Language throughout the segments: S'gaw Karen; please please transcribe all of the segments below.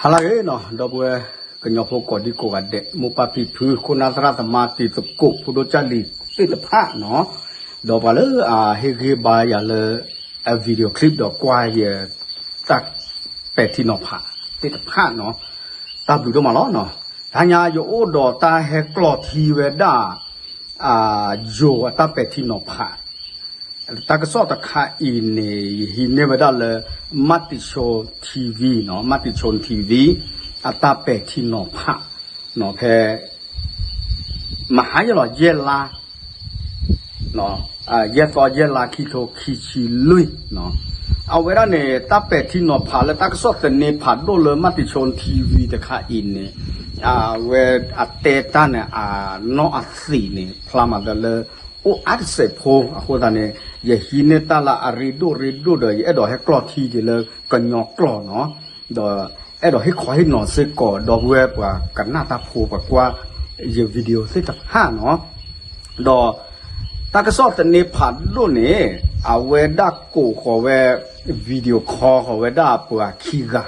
ဟါလၢအဂ့ၤနီၤ ဒီပုၢ်ဝဲၢ် ကညီဖိကိးဒံကိးဂၤဒဲး မိၢ်ပၢ်ဖံဖု ခိၣ်နၢ်သရၣ်သမါ တံၤသကိး ဖိဒိၣ်ကၢ်လံၤသ့ၣ်တဖၣ်နီၤ, ဒီးပှၤလၢအဟ့ၣ်ဂံၢ်ဘါယၤလၢ video clip ဒီးကွၢ်ယတၢ်ပဲာ်ထံနီၤဖးသ့ၣ်တဖၣ်နီၤ, တၢ်ဘျုးဒိၣ်မးလီၤနီၤ. တဟါညါယအိၣ်ဒီးတၢ်ဟဲကျီၢ်ထံဝဲဒၣ် ယိၤအတၢ်ပဲာ်ထံနီၤဖး တၢ်ကစီၣ်တခါအံၤန့ၣ် ယဟံးန့ၢ်ဝဲဒၣ်လၢ မၢ်တံၤဆိ ထံဝံၤနီၤ, မၢ်တံၤဆိ ထံဝံၤ အတၢ်ပဲာ်ထံနီၤဖးနီၤ ဖဲ မဟါယဲလီၤ ယဲၢ်လါ ယဲၢ်သီ ယဲၢ်လါ ခံထိခံဆံလွံၢ်နီၤ, အဝဲဒၣ်န့ၣ် တၢ်ပဲာ်ထံနီၤဖးလၢတၢ်ကစီၣ်သန့ဖးဒိၣ်လၢ မၢ်တံၤဆိ ထံဝံၤ တခါအံၤန့ၣ် အဝဲအတဲတၢ်န့ၣ် အနီၢ်အသံးန့ၣ် ဖျါမးဒီးလၢ အိၣ်အါတစဲးဖိ အဃိသတးန့ၣ် ယဟံးန့ၢ်တၢ်လၢအရ့ဒိၣ်ရ့ဒိၣ်ဒီး ယအဲၣ်ဒိးဟဲကျီၢ်ထံက့ၤလၢကညီကျိာ်နီၤ, ဒီးအဲၣ်ဒိးဟ့ၣ်ခီဟ့ၣ်နီၤစ့ၢ်ကီး ဒီပုၢ်ဝဲၢ်ပှၤကနၣ်တၢ်ဖိ ပှၤကွၢ်ယ video သ့ၣ်တဖၣ်နီၤ, ဒီးတၢ်ကစီၣ်သန့ဖးဒိၣ်န့ၣ် အဝဲဒၣ်ကိးဃီၤဝဲ video call ဃီၤဝဲဒၣ်ပှၤခံဂၤ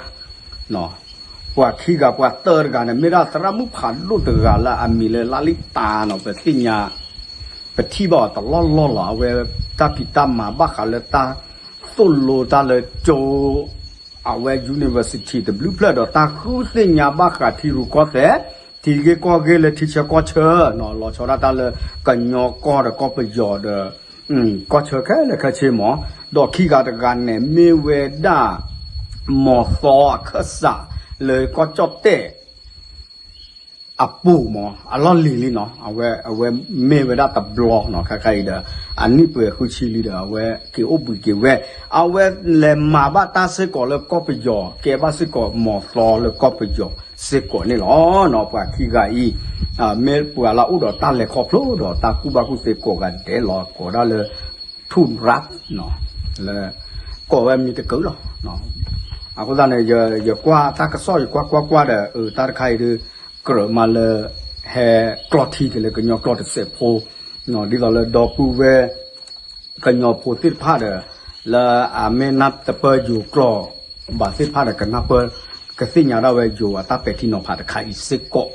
ပှၤခံဂၤ ပှၤတၢတဂၤန့ၣ် မ့ၢ်ဒၣ်သရၣ်မုၣ်ဖးဒိၣ်တဂၤလၢအမံၤလၢလါလံတၢ်နီၤ, ပသ့ၣ်ညါ ပထံၣ်ဘၣ်အီၤတလီၢ်လီၢ်လီၤ. အဝဲတၢ်ဖံးတၢ်မၤဘၣ်ဃးလၢတၢ်သိၣ်လိတၢ်လၢကၠိ အဝဲ university တဘျုးဖျၢၣ်ဒီး တၢ်ဃုသ့ၣ်ညါဘၣ်ဃးထံရူၢ်ကီၢ်သဲး ထံဂ့ၢ်ကီၢ်ဂ့ၢ်လၢထံဆၢကီၢ်ဆၢနီၤ, လီၤဆီဒၣ်တၢ်လၢကညီကီၢ်ဒီးကီၢ်ပယီၤဒီး ကီၢ်ဆၢခဲလၢာ်ခဲဆ့မး, ဒီးခံဂၤတဂၤန့ၣ် မ့ၢ်ဝဲဒၣ် မီၤသီအခၢၣ်စးလၢကီၢ်ကၠီၣ်တဲၣ် အပူၤမး အလီၢ်လံၤလံနီၤ, အဝဲ အဝဲမ့ၢ်ဝဲဒၣ်တဘျီနီၤ, ခဲခါအံၤဒီး အနံၣ်ပှဲၤဃုဆံလံဒီး အဝဲက့ၤအိၣ်ဘှံးက့ၤဝဲ, အဝဲလဲၤမၤဘၣ်တၢ်စ့ၢ်ကီးလၢကီၢ်ပယီၤ ကဲဘၣ်စ့ၢ်ကီးမီၤသီလၢကီၢ်ပယီၤစ့ၢ်ကီးန့ၣ်လီၤ. ပှၤခံဂၤအံၤ မ့ၢ်ပှၤလၢအိၣ်ဒီးတၢ်လဲၤခီဖျိဒီးတၢ်ကူၣ်ဘၣ်ကူၣ်သ့ကိးဂၤဒဲးလီၤ, ကိးဒၣ်လၢ ထူရၣ် လၢ ကိးဝဲမံၤတကၢၢ်လီၤ. အဃိသတးန့ၣ် ယကွၢ်တၢ်ကစီၣ် ယကွၢ်ကွၢ်ကွၢ်ဒီး အတၢ်တခါအံၤဒုး ကြၢးမးလၢ ဟဲကျီၢ်ထံက့ၤလၢကညီကျိာ်တစဲးဖိ ဒ်သိးလၢဒီပုၢ်ဝဲၢ် ကညီဖိသ့ၣ်တဖၣ်ဒီး လၢအမ့ၢ်နၢ်တပၢၢ်ယိၤကျိာ်ဘၣ်သ့ၣ်တဖၣ်ဒီး ကနၢ်ပၢၢ် ကသ့ၣ်ညါဒၣ်ဝဲယိၤအတၢ်ပဲာ်ထံနီၤဖးတခါအံၤစ့ၢ်ကီး,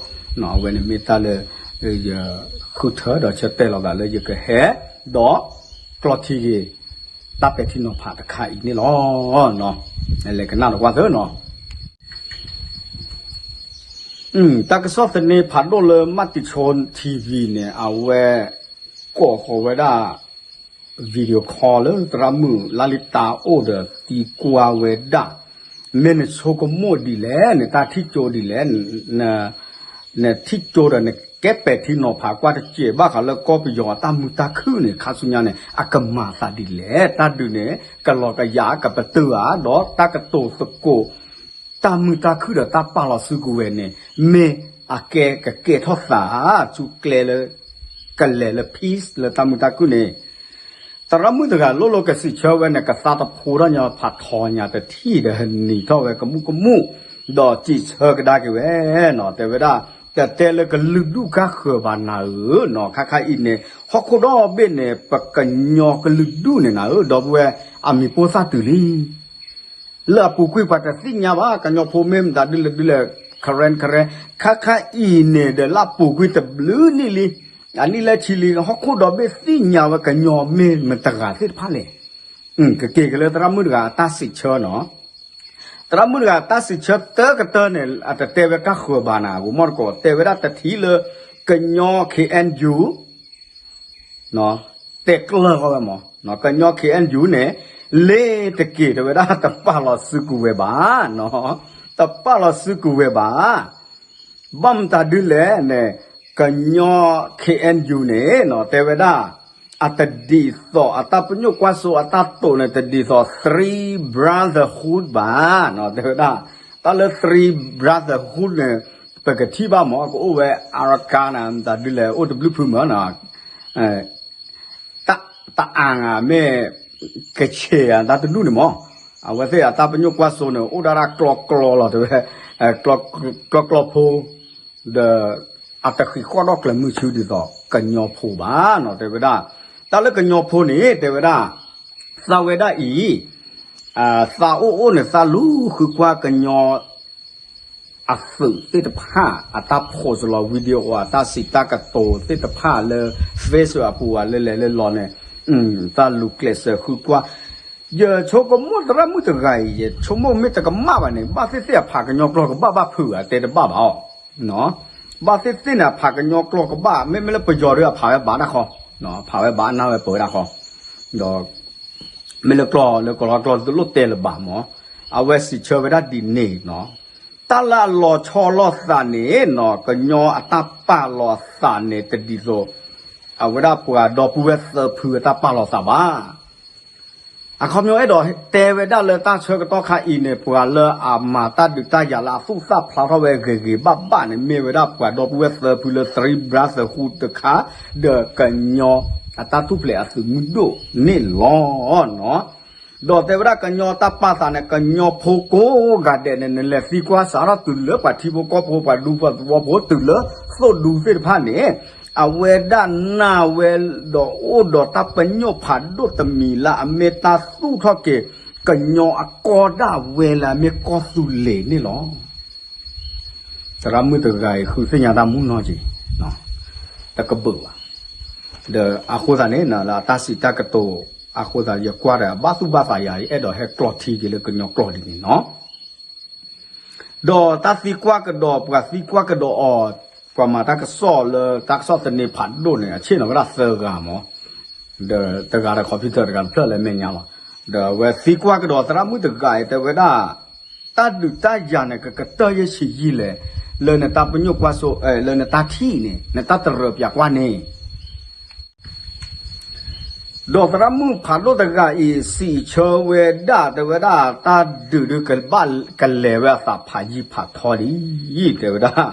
အဝဲန့ၣ်မ့ၢ်တၢ်လၢ ယဃုထၢဒီးဆၢတဲာ်လီၤသးလၢယကဟဲ ဒီး ကျီၢ်ထံက့ၤ တၢ်ပဲာ်ထံနီၤဖးတခါအံၤန့ၣ်လီၤ. လဲၤကနၣ်ဒီးကွၢ်သၢနီၤ. တၢ်ကစီၣ်သန့ဖးဒိၣ်လၢ မၢ်တံၤဆိ ထံဝံၤန့ၣ် အဝဲ ကိးဃီၤဝဲဒၣ် video call လၢသရၣ်မုၣ်လါလံတၢ်အိၣ်ဒီးသံကွၢ်ဝဲဒၣ်, မ့ၢ်နဆိကမိၣ်ဒ်လဲၣ်, နတၢ်ထံၣ်ကၠိဒ်လဲၣ်, နထံၣ်ကၠိဒီးနကဲပဲာ်ထံနီၤဖးကွၢ်တစဲးဘၣ်ဃးလၢကီၢ်ပယီၤအတၢ်မုာ်တၢ်ခုၣ်န့ၣ် ခါဆူညါန့ၣ် အကမၤသးဒ်လဲၣ်, တၢ်ဒုးန့ၣ် ကလီၤကယၤကပတုာ်ဧါ, ဒီးတၢ်ကတိၤသကိး တၢ်မုာ်တၢ်ခုၣ်ဒီးတၢ်ပာ်လီၤစုကဝဲၤန့ၣ် မ့ၢ်အကဲကကဲထီၣ်သးဧါ, ဆူကျဲလၢ ကလဲၤလၢ peace လၢတၢ်မုာ်တၢ်ခုၣ်န့ၣ် သရၣ်မုၣ်တဂၤလိၣ်လိၣ်ကစံးဆၢဝဲန့ၣ် ကသါတဖိထီၣ်ညါ ဖးထီညါတထံၣ်ဒီး နံၤထီၣ်ဝဲကမူၣ်ကမူၣ်, ဒီးစံးဆၢကဒါက့ၤဝဲနီၤ, တဲဝဲဒၣ် တတဲလၢကလုာ်ဒူၣ်ကါဃၢၤဘၣ်နၤဧၢနီၤ, ခါခါအံၤန့ၣ် ဟီၣ်ခိၣ်ဒီဘ့ၣ်န့ၣ် ပကညီကလုာ်ဒူၣ်န့ၣ်နၤဧၢ, ဒီပုၢ်ဝဲၢ် အမံၤပိၢ်သၣ်တုၤလံ လၢအပူၤကွံာ်ပှၤတသ့ၣ်ညါဘၣ်, ကညီဖိမ့ၢ်မတၤဒ်လဲၣ်ဒ်လဲၣ် Karen Karen ခါခါအံၤန့ၣ်ဒီး လၢအပူၤကွံာ်တဘျုးနံၣ်လံ, အနံၣ်လၢဆံလံ ဟီၣ်ခိၣ်ဒီဘ့ၣ်သ့ၣ်ညါဝဲကညီမ့ၢ်မတၤတဂၤသ့ၣ်တဖၣ်လဲၣ်. ကက့ၤက့ၤလၢသရၣ်မုၣ်တဂၤအတၢ်စံးဆၢနီၤ, သရၣ်မုၣ်တဂၤအတၢ်စံးဆၢတၢ်ကတၢၢ်န့ၣ် အတတဲဝဲကါဃၢၤဘၣ်နၤ ဂိၤမီၣ်တကိး, တဲဝဲဒၣ်တထံၣ်လၢ ကညီ K N U တဲကျၢၢ်ဃီဝဲမး, ကညီ K N U န့ၣ် လ့ၤတက့ၤ တဲဝဲဒၣ်တပာ်လီၤစုကဝဲၤဘၣ်, တပာ်လီၤစုကဝဲၤဘၣ်, ဘၣ်မတၤဒ်လဲၣ်န့ၣ် ကညီ K N U န့ၣ် တဲဝဲဒၣ် အတဒ်သိး အတၢ်ပညိၣ်ကွၢ်စိအတၢ်တိာ်န့ၣ် တဒ်သိး three brotherhood ဘၣ်, တဲဝဲဒၣ် တၢ်လၢ three brotherhood န့ၣ် ပကထံၣ်ဘၣ်မး ကအိၣ်ဝဲ Arakan နၤ မတၤဒ်လဲၣ် အိၣ်တဘျုးဖုမၢနီၤ တအၣ်မ့ၢ် ကဆဲးဧါ တၢ်တဒူၣ်န့ၣ်မး, အဝဲသ့ၣ်အတၢ်ပညိၣ်ကွၢ်စိန့ၣ် အိၣ်ဒၣ်ဒၣ်ကျီကျီလီၤ တဲဝဲ, ကျီကျီဖိ ဒီး အတဃံးဃီၣ်ဒီၣ်ကျဲၤမုာ်ဆူဒ်သိးကညီဖိဘၣ်နီၤ တဲဝဲဒၣ်, တၢ်လၢကညီဖိန့ၣ် တဲဝဲဒၣ်, သးဝဲဒၣ်အံၤ သးအိၣ်အိၣ်န့ၣ် သးလူၤဃုကွၢ်ကညီ အသုးသ့ၣ်တဖၣ် အတၢ် post လီၤ video အတၢ်စံးတၢ်ကတိၤသ့ၣ်တဖၣ်လၢ Facebook အပူၤ အလၢလဲၤလၢလီၤန့ၣ် တၢ်လူၤကျဲးစၢးဃုကွၢ် ယဆိကမိၣ်သရၣ်မုၣ်တဂၤအံၤ ယဆိကမိၣ်မ့ၢ်တကမၣ်ဘၣ်န့ၣ် ဘၣ်သ့ၣ်သ့ၣ်အဖးကညီကျိာ်ကဘၣ်ဘၣ်ဖုးဧါ တဲတဘၣ်ဘၣ်အီၤ, ဘၣ်သ့ၣ်သ့ၣ်န့ၣ် အဖးကညီကျိာ်ကဘၣ် မ့မ့ၢ်လၢပယီၤဒီးအဖးဝဲဘၣ်တၢ်ဃီ, ဖးဝဲဘၣ်အနၢ်ဝဲပၢၤဝဲဒၣ်ဃီ, ဒီး မ့ၢ်လၢကျိာ်လၢကီၤလီၤကျိာ်တလိၣ်တဲလၢၤဘၣ်မၢ်, အဝဲစံးဆၢဝဲဒၣ်ဒ်န့ၣ်နီၤ, တၢ်လၢအလီၤဆီလိာ်သးန့ၣ်နီၤ ကညီအတၢ်ပာ်လီၤသးန့ၣ် တဒ်သိး အဝဲဒၣ်ပှၤဒီပုၢ်ဝဲၢ်သၢဖုအတၢ်ပာ်လီၤသးဘၣ်. အခီပညီအဲၣ်ဒိးတဲဝဲဒၣ်လၢတၢ်ဆၢကတီၢ်ခါအံၤန့ၣ် ပှၤလၢအမၤတၢ်ဒုးတၢ်ယၤလၢအသူၣ်သၣ်ဖျါထီၣ်ဝဲဂ့ၤဂ့ၤဘၣ်ဘၣ်န့ၣ် မ့ၢ်ဝဲဒၣ်ပှၤဒီပုၢ်ဝဲၢ်သၢဖုလၢ three brother ဃူတခါ ဒီးကညီအတၢ်ထူၣ်ဖျဲးအသုးမုၢ်ဒိၣ်န့ၣ်လီၤ. ဒီးတဲဝဲဒၣ်ကညီတၢ်ပာ်သးန့ၣ် ကညီဖိကိးဂၤဒဲးန့ၣ် နလဲၤသံကွၢ်စးထီၣ်တုၤလၢပှၤထံဖိကီၢ်ဖိ ပှၤဒူပှၤသဝီဖိ တုၤလၢသိၣ်ဒူသ့ၣ်တဖၣ်န့ၣ် အဝဲဒၣ်နာ်ဝဲဒီးအိၣ်ဒီးတၢ်ပညိၣ်ဖးဒိၣ်တမံၤလၢ အမ့ၢ်တၢ်သူၣ်ထီၣ်က့ၤ ကညီအကီၢ်ဒၣ်ဝဲလၢအမ့ၢ်ကီၢ်သူလ့ၤန့ၣ်လီၤ. သရၣ်မုၣ်တဂၤအံၤ ဃုသ့ၣ်ညါတၢ်မုၢ်နီၢ်က့ၤ, တကဘုးဘၣ်. ဒီးအဃိသတးန့ၣ် လၢအတၢ်စံးတၢ်ကတိၤ အဃိသတး ယကွၢ်ဒီးအဘၣ်သူၣ်ဘၣ်သးယၤ ယအဲၣ်ဒိးဟဲကျီၢ်ထံက့ၤလၢကညီကျိာ်ဒ်န့ၣ်နီၤ. ဒီးတၢ်သံကွၢ်ကဒီး ပှၤသံကွၢ်ကဒီးအီၤ, ပှၤမၤတၢ်ကစီၣ်လၢတၢ်ကစီၣ်သန့ဖးဒိၣ်န့ၣ် အဆ့ၣ်နီၤဝဲဒၣ်သၢဂၤမၢ်, ဒီးတဂၤဒီး computer တဂၤတဖျၢၣ်လၢမဲာ်ညါလီၤ. ဒီးအဝဲသံကွၢ်ကဒီးသရၣ်မုၣ်တဂၤအံၤ တဲဝဲဒၣ် တၢ်ဒုးတၢ်ယၤန့ၣ် ကကတၢၢ်ယဲၢ်ဆံယံာ်လဲၣ်, လၢနတၢ်ပညိၣ်ကွၢ်စိ လၢနတၢ်ထံၣ်န့ၣ် နတၢ်တရၢးပၠးကွၢ်န့ၣ် ဒီးသရၣ်မုၣ်ဖးဒိၣ်တဂၤအံၤ စံးဆၢဝဲဒၣ် တဲဝဲဒၣ် တၢ်ဒုးဒုးကဘၣ်ကလဲၤဝဲအသးဖးယံာ်ဖးထီဒံး တဲဝဲဒၣ်,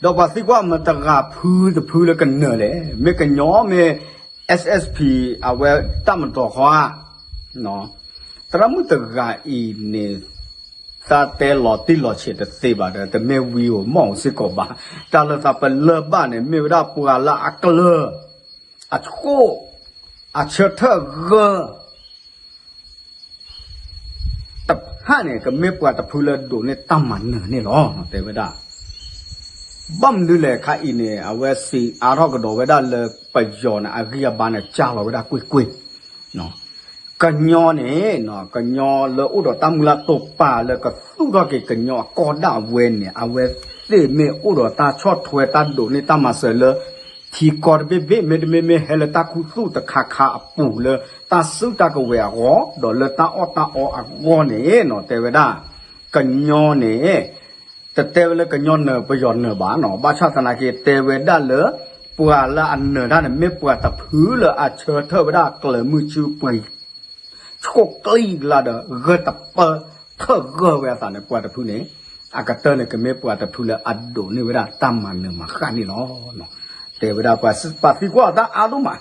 ဒီးပှၤသံကွၢ်မတဂၤဖုတဖုလၢကနၢၤလဲၣ်, မ့ၢ်ကညီမ့ၢ် SSP အဝဲတၢ်မတီၤဃီဧါ သရၣ်မုၣ်တဂၤအံၤန့ၣ် သးတဲလီၤတံၢ်လီၤဆဲးတသ့ဘၣ်ဒီး တမ့ၢ်ဝံဧိၤမီၢ်ဧိၤစ့ၢ်ကီးဘၣ်. တၢ်လၢသးပလၢၢ်ဘၣ်န့ၣ် မ့ၢ်ဝဲဒၣ်ပှၤလၢအကျၢၤ အဆိၣ် အဆၢထၢၣ်ဂၢၢ် တဖၣ်န့ၣ် ကမ့ၢ်ပှၤတဖုလၢဒိးန့ၢ်တၢ်မၤနၢၤန့ၣ်လီၤ တဲဝဲဒၣ်. ဘၣ်မနုၤလဲၣ်ခါအံၤန့ၣ် အဝဲစံးအါထီၣ်ကဒီးဝဲဒၣ်လၢပယီၤန့ၣ် အဂံၢ်အဘါန့ၣ် ကၢ်လီၤဝဲဒၣ်ကွ့ၢ်ကွ့ၢ် ကညီန့ၣ် ကညီလၢအိၣ်ဒီးတၢ်မုၢ်လၢ်တိာ်ပာ်လၢကသူၣ်ထီၣ်က့ၤကညီအကီၢ်ဒၣ်ဝဲန့ၣ် အဝဲသ့ၣ်မ့ၢ်အိၣ်ဒီးတၢ်ဆီၣ်ထွဲတၢ်ဒိးန့ၢ်တၢ်မၤစၢၤလၢ ထံကီၢ်တဘ့ၣ်ဘ့ၣ် မ့တမ့ၢ်မ့ၢ်ဟဲလၢတၢ်ခူသူၣ်တခါခါအပူၤလၢတၢ်စုတၢ်ကဝဲၤအဂီၢ် ဒီးလၢတၢ်အီၣ်တၢ်အီအဂီၢ်န့ၣ်နီၤ တဲဝဲဒၣ် ကညီန့ၣ် တတဲဝဲလၢကညီနၢၤပယီၤနၢၤဘၣ်နီၤ ဘၣ်ဆၣ်သနာ်က့ တဲဝဲဒၣ်လၢ ပှၤလၢအနၢၤတၢ်န့ၣ် မ့ၢ်ပှၤတဖုလၢအဆၢထၢၣ်ဝဲဒၣ်ကျၢၤမုၢ်ဆူပှ့ၤ ဆိၣ်ကျံကလါဒီး ဂၢၢ်တပၢၢ်ထၢၣ်ဂၢၢ်ဝဲအသးန့ၣ် ပှၤတဖုန့ၣ် အကတၢၢ်န့ၣ် ကမ့ၢ်ပှၤတဖုလၢအဒိးန့ၢ်ဝဲဒၣ်တၢ်မၤနၢၤမၤဃၣ်န့ၣ်လီၤ. တဲဝဲဒၣ် ပှၤသံကွၢ်တၢ်အါဒိၣ်မး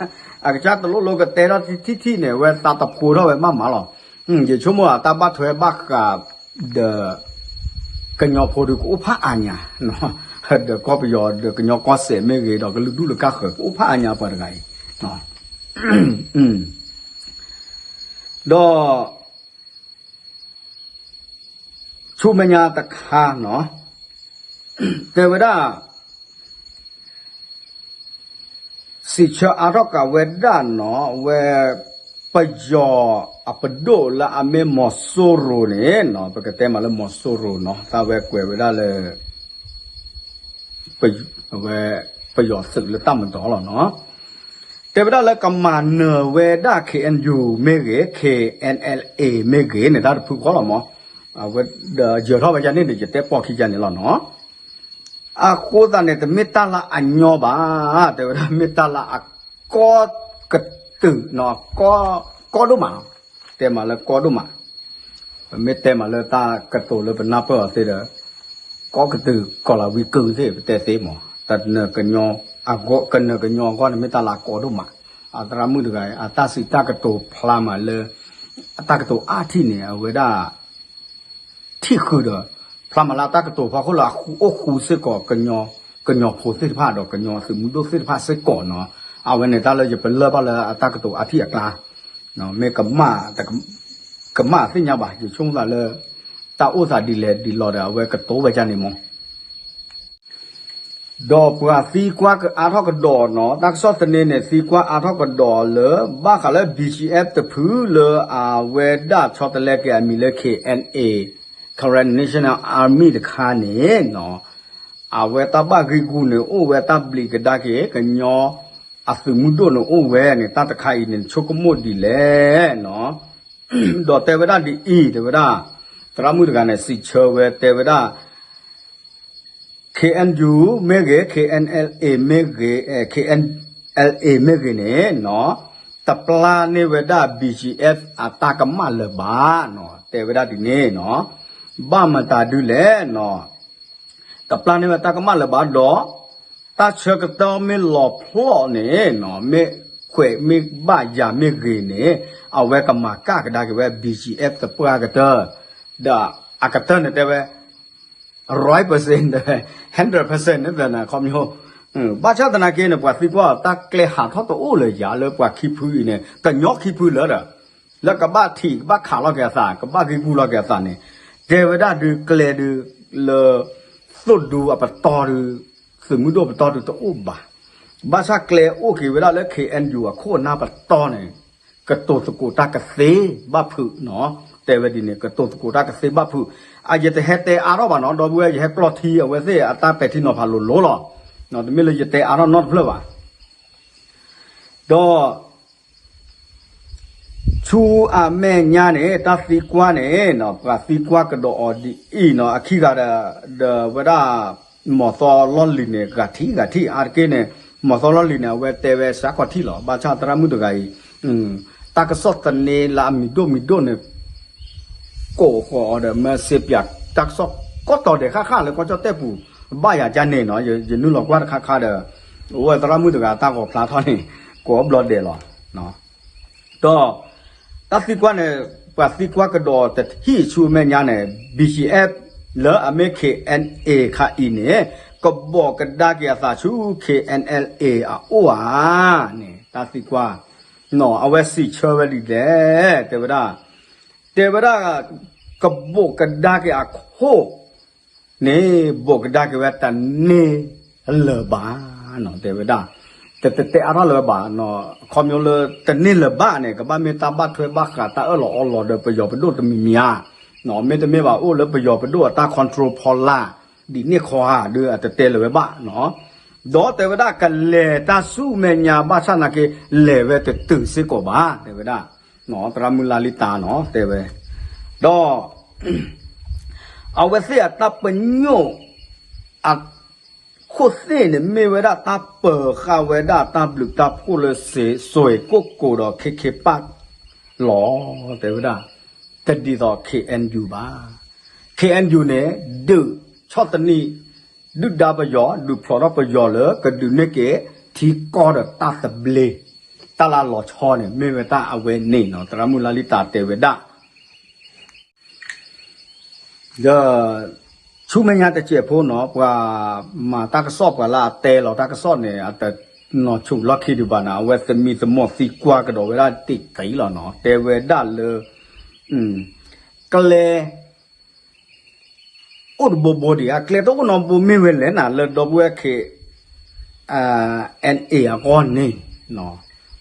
အကစၢ်တလိၣ်လိကတဲထီၣ်ထံၣ်ထံၣ်န့ၣ် အဝဲသးတဖိထီၣ်ဝဲမးမးလီၤ. ယဆိကမိၣ်အတၢ်ဘၣ်ထွဲဘၣ်ဃးဒီး ကညီဖိဒီးကအိၣ်ဖးအါညါ ဒီးကီၢ်ပယီၤဒီးကညီကီၢ်စဲၣ်မ့ၢ်ဂ့ၤ ဒီးကလုာ်ဒူၣ်လၢကၢ်ဃၢၤ ကအိၣ်ဖးအါညါပှၤတဂၤအံၤ ဒီး ဆူမဲာ်ညါတခါနီၤ တဲဝဲဒၣ် စံးဆၢအါထီၣ်ကးဝဲဒၣ်နီၤ ဝဲ ပယီၤအပဒိၣ်လၢအမ့ၢ်မီၤစိရိၤန့ၣ်နီၤ ပကတဲမးလၢမီၤစိရိၤနီၤ သးဝဲကွဲးဝဲဒၣ်လၢ ဝဲ ပယီၤသုးလၢတၢ်မတီၤလီၤနီၤ တဲဝဲဒၣ်လၢကမၤနၢၤဝဲဒၣ် KNU မ့ၢ်ဂ့ၤ KNLA မ့ၢ်ဂ့ၤန့ၣ် တၢ်တဖုဃီလီၤမး အဝဲဒီးယၢၤထီၣ်ဝဲယၤန့ၣ်ဒီး ယတဲပိာ်ခံယၤန့ၣ်လီၤနီၤ အဃိသတးန့ၣ် တမ့ၢ်တၢ်လၢအညီဘၣ် တဲဝဲဒၣ်မ့ၢ်တၢ်လၢအကီကတုာ် ကီဒိၣ်မး တဲမးလၢကီဒိၣ်မး ပမ့ၢ်တဲမးလၢတၢ်ကတိၤလၢပနၢ်ပၢၢ်အီၤသ့ဒီး ကီကတုာ်ကီၤလၤဝံကုသ့ၣ် ပတဲသ့မး တနၢၤကညီ ကနၢၤကညီအဂီၢ်န့ၣ် မ့ၢ်တၢ်လၢအကီဒိၣ်မး အသရၣ်မုၣ်တဂၤ အတၢ်စံးတၢ်ကတိၤဖျါမးလၢ အတၢ်ကတိၤအါထံၣ်န့ၣ် အဝဲဒၣ် ထံၣ်ဃုာ်ဒီး ဖျါမးလၢအတၢ်ကတိၤဖီခိၣ်လၢအဃူအိၣ်ဃူစ့ၢ်ကီး ကညီဖိသ့ၣ်တဖၣ်ဒီးကညီသုးမုၢ်ဒိၣ်သ့ၣ်တဖၣ်စ့ၢ်ကီးနီၤ အဝဲန့ၣ်တၢ်လၢယပလၢၢ်ဘၣ်လၢအတၢ်ကတိၤအါထံၣ်အကျါ မ့ၢ်ကမၣ် ကမၣ်သ့ၣ်ညါဘၣ် ယဆိကမိၣ်သးလၢ တၢ်အိၣ်သးဒ်လဲၣ်ဒ်လဲၣ်ဒီး အဝဲကတိၤဝဲဒ်န့ၣ်မး ဒီးပှၤသံကွၢ်အါထီၣ်ကဒီးနီၤ, တၢ်ကစီၣ်သန့န့ၣ် သံကွၢ်အါထီၣ်ကဒီးလၢ ဘၣ်ဃးလၢ B G F တဖုလၢအဝဲဒၣ်ဆီတလဲက့ၤအမံၤလၢ K N A, Karen National Army တခါန့ၣ်နီၤ, အဝဲတၢ်ဘၣ်ဂ့ၢ်ဂူာ်န့ၣ် အိၣ်ဝဲတၢ်ဘျံးကဒါက့ၤ ကညီအသုးမုၢ်ဒိၣ်န့ၣ်အိၣ်ဝဲန့ၣ် တၢ်တခါအံၤန့ၣ် ဆိကမိၣ်ဒ်လဲၣ်နီၤ ဒီးတဲဝဲဒၣ်ဒ်အံၤ တဲဝဲဒၣ် သရၣ်မုၣ်တဂၤန့ၣ် စံးဆၢဝဲတဲဝဲဒၣ် K N U မ့ၢ်ဂ့ၤ K N L A မ့ၢ်ဂ့ၤ K N L A မ့ၢ်ဂ့ၤန့ၣ်နီၤ တပျၢ်န့ၢ်ဝဲဒၣ် B G F အတၢ်ကမၣ်လၢၤဘၣ်နီၤ တဲဝဲဒၣ်ဒ်န့ၣ်နီၤ ဘၣ်မတၤဒုလဲၣ်နီၤ တပျၢ်န့ၢ်ဝဲတၢ်ကမၣ်လၢၤဘၣ်ဒီး တၢ်ဆၢကတီၢ်မ့ၢ်လီၤဖျိးန့ၣ်နီၤ မ့ၢ်ခွဲးမ့ၢ်ဘၣ်ယၤမ့ၢ်ဂ့ၤန့ၣ် အဝဲကမၤကၣ်ကဒါက့ၤဝဲ B G F တပှၢ်ကတၢၢ် ဒီးအကတၢၢ်န့ၣ်တဲဝဲ ร้อยเปอร์เซ็นต์ တဲဝဲ hundred percent န့ၣ်သနာ်ခီမညိ ဘၣ်ဆၣ်သနာ်က့န့ၣ် ပှၤသံကွၢ်အီၤ တၢ်ကျဲဟးထီၣ်တအိၣ်လၢၤယၤလၢပှၤခံဖုအံၤန့ၣ် ကညီခံဖုလၢဒီး လၢကဘၣ်ထံၣ် ကဘၣ်ခးလီၤက့ၤအသး ကဘၣ်ဂ့ၢ်ဂူာ်လီၤက့ၤအသးန့ၣ် တဲဝဲဒၣ်ဒုးကျဲဒုးလၢ သိၣ်ဒူအပတီၢ်ဒုး သုးမုၢ်ဒိၣ်ပတီၢ်ဒုးတအိၣ်ဘၣ်. ဘၣ်ဆၣ်ကျဲအိၣ်က့ၤဝဲဒၣ်လၢ K N U အခိၣ်အနၢ်ပတီၢ်န့ၣ် ကတိၤသကိးတၢ်ကသ့ဘၣ်ဖုးနီၤ တဲဝဲဒ်န့ၣ် ကတိၤသကိးတၢ်ကသ့ဘၣ်ဖုး အယတဟဲတဲအါထီၣ်ဘၣ်နီၤ ဒီပုၢ်ဝဲၢ် ယဟဲကျီထံအဝဲသ့ၣ်အတၢ်ပဲာ်ထံနီၤဖးလိၤလိၤလီၤ. တမ့ၢ်လၢယတဲအါထီၣ်နီတဖျၢၣ်ဘၣ်. ဒီး ဆူအမဲာ်ညါန့ၣ် တၢ်သံကွၢ်န့ၣ် ပှၤသံကွၢ်ကဒီးအီၤဒ်အံၤနီၤ အခံဂၤဒီး ဒီးဝဲဒၣ် မီၤသီလီၢ်လံၤန့ၣ် ဂၤထံၣ်ဂၤထံၣ် အါတက့ၢ်န့ၣ် မီၤသီလီၢ်လံၤန့ၣ် အဝဲတဲဝဲစးခီၣ်ထံၣ်လီၤ. ဘၣ်ဆၣ်သရၣ်မုၣ်တဂၤအံၤ တၢ်ကစီၣ်သန့လၢအမံၤဒိၣ်မံၤဒိၣ်န့ၣ် ကိးဃီၤအီၤဒီး မၢစ့ပၠး တၢ်ကစီၣ်ကိးတီၤဒဲးဃၣ်ဃၣ်လၢကီၢ်ကၠီၣ်တဲၣ်ပူၤ ဘၣ်ယၤကန့ၣ်နီၤ ယနုာ်လီၤကွၢ်တခါခါဒီး အိၣ်ဝဲသရၣ်မုၣ်တဂၤတၢ်ဂီၤဖျါထီၣ်န့ၣ် ကိးဘျီဒဲးလီၤ. ဒီး တၢ်သံကွၢ်န့ၣ် ပှၤသံကွၢ်ကဒီးတထံၣ်ဆူမဲာ်ညါန့ၣ် B G F လၢအမ့ၢ် K N A ခါအံၤန့ၣ် ကဘိးကဒါက့ၤအသးဆူ K N L A အအိၣ်ဧါန့ၣ် တၢ်သံကွၢ် နီၤ အဝဲစံးဆၢဝဲဒ်လဲၣ် တဲဝဲဒၣ် တဲဝဲဒၣ် ကဘိးကဒါက့ၤအခိၣ်န့ၣ် ဘိးကဒါက့ၤဝဲတန့ၢ်လၢၤဘၣ်နီၤ တဲဝဲဒၣ် တတဲအါထီၣ်လၢၤဘၣ်နီၤ ခီဖျိလၢတန့ၢ်လၢၤဘၣ်န့ၣ် ကဘၣ်မ့ၢ်တၢ်ဘၣ်ထွဲဘၣ်ဃးတၢ်အၢၣ်လီၤအီလီၤဒီးပယီၤပဒိၣ်တမံၤမံၤဧါ မ့တမ့ၢ်ဘၣ်အိၣ်လၢပယီၤပဒိၣ်အတၢ် control ဖီလာ် ဒ်န့ၣ်ခီဧါ ဒီးအတတဲလၢၤဝဲဘၣ်နီၤ ဒီးတဲဝဲဒၣ်ကလဲၤတၢ်ဆူမဲာ်ညါဘၣ်ဆၣ်နာ်က့ လဲၤဝဲတတုၤစ့ၢ်ကီးဘၣ် တဲဝဲဒၣ် သရၣ်မုၣ်လါလံတၢ်နီၤ တဲဝဲ ဒီး အဝဲသ့ၣ်အတၢ်ပညိၣ် အခိၣ်သ့ၣ်န့ၣ် မ့ၢ်ဝဲဒၣ်တၢ်ပၢၤဃာ်ဝဲဒၣ်တၢ်ဘျုးတၢ်ဖှိၣ်လၢ စွ့ၤကိၣ်ကိၤဒီး ခ့ခ့ပၢ် လီၤ တဲဝဲဒၣ် တဒ်သိး K N U ဘၣ်. K N U န့ၣ် ဒုးဆီၣ်သနံး ဒုၣ်ဒါပယီၤ ဒုးဖျိးထီၣ်ပယီၤလၢ ကဒုးနဲၣ်က့ၤ ထံကီၢ်ဒီးတၢ်သဘျ့ တၢ်လၢလီၤဆီန့ၣ် မ့ၢ်ဝဲတၢ်အဝဲန့ၣ်နီၤ သရၣ်မုၣ်လါလံတၢ်တဲဝဲဒၣ် ဒီး ဆူမဲာ်ညါတစဲးဖိနီၤ ပှၤမၤတၢ်ကစီၣ် ပှၤလၢအတဲလီၤတၢ်ကစီၣ်န့ၣ် အတနီၤဆူၣ်လီၢ်ခံဒံးဘၣ်န့ၣ် အဝဲသမံသမိးသံကွၢ်ကဒီးဝဲဒၣ်တ့ၢ်ကံလီၤနီၤ တဲဝဲဒၣ်လၢ ကျဲ အိၣ်တဘိဘိဒံးဧါ ကျဲတအိၣ်နီတဘိမ့ၢ်ဝဲလဲၣ်နၤ လၢဒီပုၢ်ဝဲၢ် K N A အဂီၢ်န့ၣ်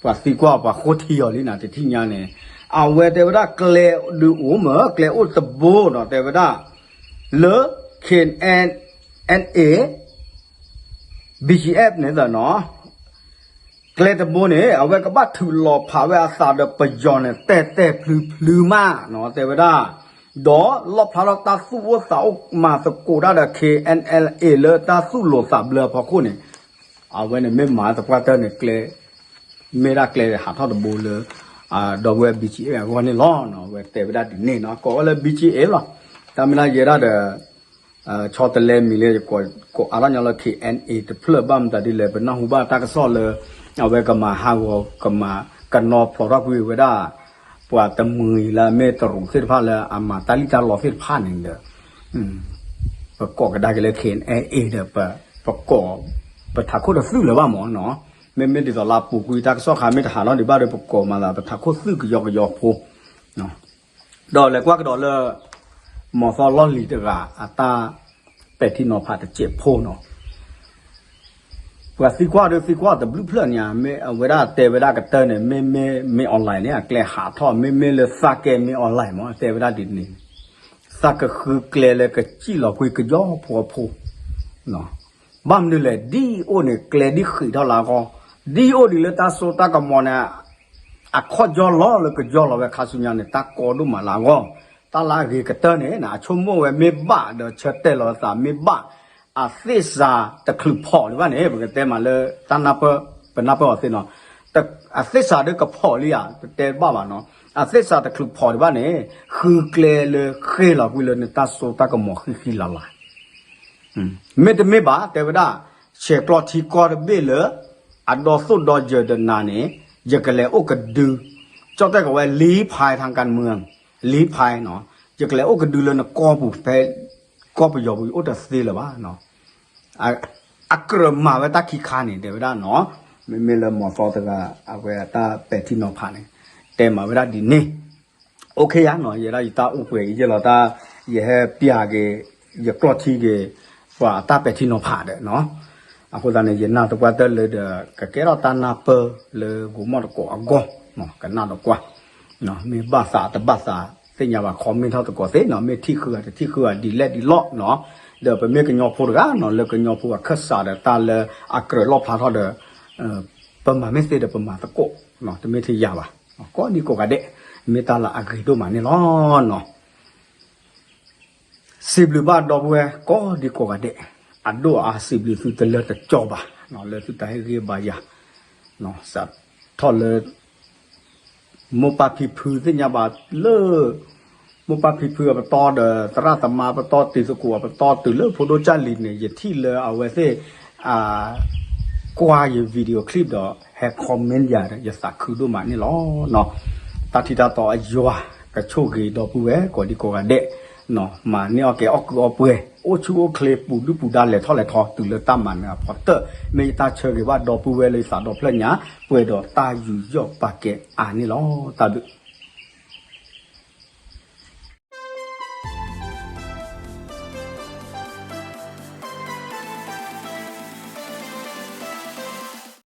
ပှၤသံကွၢ်ပှၤဃိထံအီၤလံနၤ တထံၣ်ညါန့ၣ် အဝဲတဲဝဲဒၣ်ကျဲဒုးအိၣ်မး ကျဲအိၣ်တဘိနီၤ တဲဝဲဒၣ် လၢ K N A B G F န့ၣ်သနီၤ ကျဲတဘိန့ၣ် အဝဲကဘၣ်ထုးလီၤဖးဝဲအသးဒီးပယီၤန့ၣ် တဲာ်တဲာ်ဖျုးဖျုးမးနီၤ တဲဝဲဒၣ် ဒီးလီၣ်ဖျါထီၣ်တၢ်သူၣ်အိၣ်သးအိၣ်မၤသကိးတၢ်ဒီး K N L A လၢတၢ်သူၣ်လိၤသးဘျၢအဖီခိၣ်န့ၣ် အဝဲန့ၣ်မ့ၢ်မၤသပှၢ်တၢၢ်န့ၣ်ကျဲ မ့ၢ်ဒၣ်ကျဲဟးထီၣ်တဘိလၢ ဒီပုၢ်ဝဲၢ် B G F အဂီၢ်န့ၣ်လီၤ. အဝဲတဲဝဲဒၣ်ဒ်န့ၣ်နီၤ ကိးဝဲလၢ B G F လီၤ. တၢ်မ့ၢ်ဒၣ်ယဲဒၣ်ဒီး ဆီတလဲမံၤလၢ ကိးအါထီၣ်ညီလၢ K N A တဖျၢၣ်ဘၣ်မတၤဒ်လဲၣ် ပနၢ်ဟူဘၣ်တၢ်ကစီၣ်လၢ အဝဲကမၤဟးဂီၤ ကမၤကနီဖျိးထီၣ်ကွံာ်ဝဲဒၣ် ပှၤတမှံၤလၢအမ့ၢ်တရူးသ့ၣ်တဖၣ်လၢအမၤတၢ်လံၣ်တၢ်လီသ့ၣ်တဖၣ်န့ၣ်ဒီး ပကိးကဒါက့ၤလၢ K N A ဒီး ပကိး ပထးခိၣ်တသုၣ်လၢၤဘၣ်မးနီၤ. မ့မ့ၢ်ဒ်သိးလၢအပူၤကွံာ်တၢ်ကစီၣ်ခါမ့ၢ်တဟးထီၣ်ဒံးဘၣ်ဒီး ပကိးမၤသးပထးခိၣ်သုၣ်ကယီကယီဖိ ဒီးလဲၤကွၢ်ကဒီးလၢ မီၤသီလီၢ်လံၤတဂၤ အတၢ်ပဲာ်ထံနီၤဖးတစဲးဖိနီၤ. ပှၤသံကွၢ်ဒီးသံကွၢ်တဘျုးဖျၢၣ်န့ၣ်ဧါ, မ့ၢ်အဝဲဒၣ်တဲဝဲဒၣ်ကတၢၢ်န့ၣ် မ့မ့ၢ် မ့ၢ် online န့ၣ် အကျဲဟးထီၣ် မ့မ့ၢ်လၢသးကဲ မ့ၢ် online မ့ၢ် တဲဝဲဒၣ်ဒ်န့ၣ်, သးကဃုကျဲလၢကစံၣ်လီၤကွံာ်ကယီဖိအဖိ ဘၣ်မနုၤလဲၣ် ဒ်အိၣ်န့ၣ် ကျဲဒ်ဃံးထီၣ်လၢအဂီၢ်, ဒ်အိၣ်ဒ်လၢတၢ်စိတၢ်ကမီၤန့ၣ် အခီၣ်ကၠီလီၤလၢကယီလီၤဝဲခါဆူညါန့ၣ် တၢ်ကီဒိၣ်မးလၢအဂီၢ်, တၢ်လၢအဂ့ၤကတၢၢ်န့ၣ် အဆိကမိၣ်ဝဲမ့ၢ်ဘၣ်ဒီးဆၢတဲာ်လီၤအသး မ့ၢ်ဘၣ် အသ့ၣ်စးတချုးဖီၣ်ဒံးဘၣ်န့ၣ် ပကတဲမးလၢတၢ်နၢ်ပၢၢ် ပနၢ်ပၢၢ်အီၤသ့နီၤ, အသ့ၣ်စးဒီးကဖီၣ်လံဧါ ပတဲဘၣ်ဘၣ်နီၤ, အသ့ၣ်စးတချုးဖီၣ်ဒံးဘၣ်န့ၣ် ဃုကျဲလၢဃ့ၢ်လီၤကွံာ်လၢနတၢ်စိတၢ်ကမီၤဃံဃံလၤလၤ မ့တမ့ၢ်ဘၣ် တဲဝဲဒၣ် ဆဲးကျိးထံကီၢ်တဘ့ၣ်လၢ အဒီသိၣ်ဒီယၢၤဒီးနၤန့ၣ် ယကလဲၤအိၣ်ကဒု ကၠီၣ်တဲၣ်ကဝဲ လံဖဲ ทางการเมือง လံဖဲနီၤ, ယကလဲၤအိၣ်ကဒုလၢနကီၢ်ပူၤဖဲ ကီၢ်ပယီၤပူၤ အိၣ်တသ့လၢၤဘၣ်နီၤ, အကြၢးမၤဝဲတၢ်ခံခါန့ၣ် တဲဝဲဒၣ်နီၤ, မ့မ့ၢ်လၢမီၤသီတဂၤ အဝဲအတၢ်ပဲာ်ထံနီၤဖးန့ၣ် တဲမၤဝဲဒၣ်ဒ်န့ၣ် OK ယၤနီၤ, ယဲဒၣ်ယတၢ်အိၣ်ပှဲၤအံၤယဲၢ်လီၤတၢ်, ယဟဲပျးက့ၤ ယကျိးထံက့ၤ ပှၤအတၢ်ပဲာ်ထံနီၤဖးဒီးနီၤ, အဃိသတးန့ၣ် ယနၢ်သပှၢ်တၢၢ်လၢဒီး ကကဲထီၣ်တၢ်နၢ်ပၢၢ်လၢဂိၤမီၣ်တကိးအဂီၢ်, ကနၣ်ဒီးကွၢ်, မ့ၢ်ဘၣ်သးတဘၣ်သး သ့ၣ်ညါဘၣ် comment ထီၣ်သကိးသ့နီၤ, မ့ၢ်ထံၣ်ဃုဂၤတထံၣ်ဃုဂၤ ဒ်လဲၣ်ဒ်လဲၣ်နီၤ, ဒီးပမ့ၢ်ကညီဖိတဂၤနီၤ လၢကညီဖိအခၢၣ်စးဒီးတၢ်လၢအကြၢးလီၣ်ဖျါထီၣ်ဒီး ပမၤမ့ၢ်သ့ဒီးပမၤသကိး, တမ့ၢ်ထဲယၤဘၣ်, ကိးဒံကိးဂၤဒဲး, မ့ၢ်တၢ်လၢအဂ့ၤဒိၣ်မးန့ၣ်လီၤနီၤ. စံးဘျုးဘၣ်ဒီပုၢ်ဝဲၢ်ကိးဒံကိးဂၤဒဲး, အဒိၣ်အါစံးဘျုးသုတလၢတကီဘၣ်, လၢသုတၢ်ဟ့ၣ်ဂံၢ်ဘါယၤ, စးထီၣ်လၢ မိၢ်ပၢ်ဖံဖုသ့ၣ်ညါဘၣ်လၢ မိၢ်ပၢ်ဖံဖုအပတီၢ်ဒီး သရၣ်သမါပတီၢ် တံၤသကိးအပတီၢ် တုၤလၢဖိဒိၣ်ကၢ်လံၤန့ၣ် ယထံၣ်လၢအဝဲသ့ၣ် ကွၢ်ယ video clip ဒီး ဟဲ comment ယၤဒီး ယသးခုဒိၣ်မးန့ၣ်လီၤ. တၢ်ထံတၢ်တီအယွၤ ကဆိၣ်ဂ့ၤဒီပုၢ်ဝဲၢ်ကိးဒံကိးဂၤဒဲး, မၤန့ၢ်အီၣ်ကဲအီၣ်ကုအီပှဲၤ အိၣ်ဆူၣ်အိၣ်ချ့ ပူၤဒုၣ်ပူၤဒါ လဲၤထီၣ်လဲၤထီ တုၤလၢတၢ်မၤနၢၤအဖီတၢၢ်, မ့ၢ်ယတၢ်ဆၢဂ့ၤဘၣ်ဒီပုၢ်ဝဲၢ်လၢယသးဒီဖျၢၣ်ညါ ပှဲၤဒီးတၢ်ယူးယီၣ်ပာ်ကဲအါန့ၣ်လီၤ. တၢ်ဘျုး